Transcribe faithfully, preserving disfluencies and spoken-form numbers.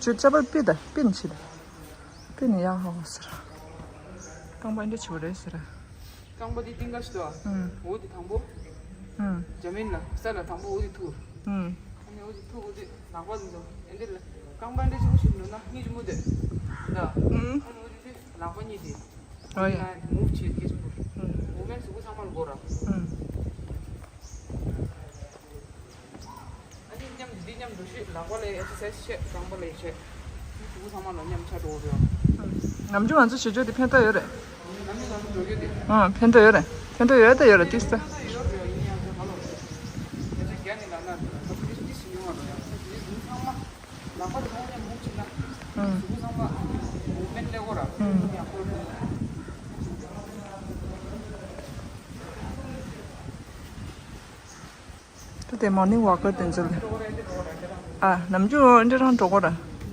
ཅོ་ཅ་པར་པི་ད་པི་ནི་ཆི་ད། པི་ནི་ཡག་ཧོ་ཟེར། རྐང་པ་འདི་ཆུ་རེད་ཟེར། རྐང་པ་འདི་རྟིང་ཀ་ཞིག་ཏུ་ཨ། ཨུམ། འོ་འདི་དང་པོ། ཨུམ། རྒྱ་མིན་ལ་ས་ལ་དང་པོ་འོ་འདི་ཐུག་ཨུམ། ཨ་ནི་འོ་འདི་ཐུག་འོ་འདི་ལག་པ་འདི་ཚོ་ཨེ་འདི་ལ་རྐང་པ་འདི་ཆུ་ཞིག་འདུག་ན་གཉིས་ཆུ་མོ་དེ། ད། ཨུམ། ཨ་ནི་འོ་འདི་འདི་ལག་པ་གཉིས་དེ། ཨོ་ཡ། མུབ་བྱེད་ཀྱི་ཆུ་མོ། ཨུམ། མུབ་མེན་ཊི་གཟུགས་པོ་ཚང་མ་ལ་དགོས་ར། ཨུམ། ཨ་ནི་མཉམ་དུ་འདི་མཉམ་དུ་ཤེས་ལག་པ་ལ་ཨེག་སར་སའི་ཛི་བྱེད་རྐང་པ་ལ་ཨེག་སར་སའི་ཛི། གཟུགས་པོ་ཚང་མ་ལ་མཉམ་ཆ་འགྲོ་གི་རེད། ནམ་རྒྱུན་ང་ཚོ་བྱེད་ཕྱོགས་དེ་ཕན་ཐོགས་ཡོད་རེད། ནམ་རྒྱུན་ང་ཚོ་འགྲོ་རྒྱུ་དེ། ཨང་ཕན་ཐོགས་ཡོད་རེད། ཕན་ཐོགས་ཡོད་ད་ཡོད་རེད་ཏིས་ད། ཡོད་རེད་ཡིན་ཡང་ཚོ་ཧ་ལོ་རེད། ང་ཚོ་རྒྱ་ནས་ལབ་ན་ད་ཏིས་ཏིས་ཞིག་ཡོང་བ་རེད་ཡང་ཚོ་དེ་གཟུགས་ཚང་མ་ལག་པ་དེ་ཚང་མ་མཉམ་མུབ་བྱེད་ན། ཨང་། གཟུགས་པོ་ཚང་མ་མུབ་མེན་ཊི་ལེགས་པོ་ར། ཨང་། ཡང་ཁོ་རེད། ད་དེ་མོར་ནིང་ཝོག་ཀར་དེ་ཚོ་ལ། ཨ་ནམ་རྒྱུན་འདི་རང་འགྲོ་གོ་ར།